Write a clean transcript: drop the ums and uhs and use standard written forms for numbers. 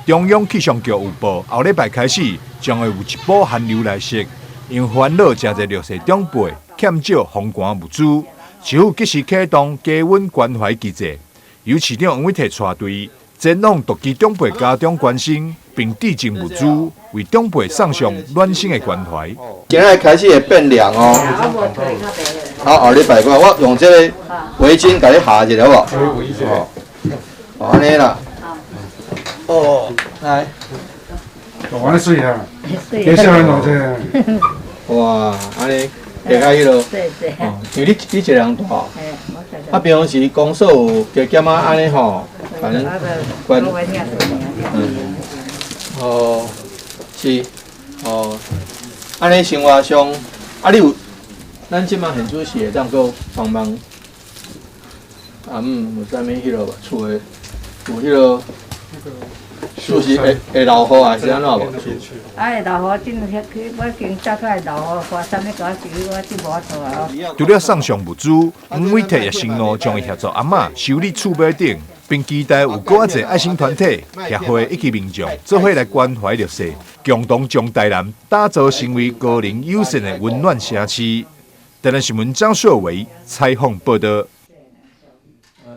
中央氣象局預報，後禮拜開始將會有一波寒流來襲，因為煩惱誠濟弱勢長輩欠少防寒物資，市府即時啟動加溫關懷機制，由市長黃偉哲帶隊前往獨居長輩家中關心，並致贈物資，為長輩送上暖心的關懷。今仔日開始會變涼哦。好，後禮拜過，我用這个圍巾共你蓋一下，好無？哦，按呢啦。哦，來。哦，按呢媠啊，加少人弄這個。哇，按呢會較彼落。對對。哦，因為你一个人住。啊，平常時公所有加減仔按呢吼，反正關。嗯。哦，是，哦，按呢生活上，啊，你有，咱這馬現主是會當閣幫忙，啊嗯，有啥物彼落無？厝的有彼落，厝是會會落雨還是按怎無？啊，會落雨，真去我經早出來落雨，花啥物共我修，我真無法度啊。除了送上物資，黃偉哲也承諾將會協助阿嬤修理厝尾頂，並期待有閣較濟愛心團體、協會以及民眾做伙來關懷弱勢，共同將台南打造成為高齡友善的溫暖城市。台南新聞張碩維採訪報導。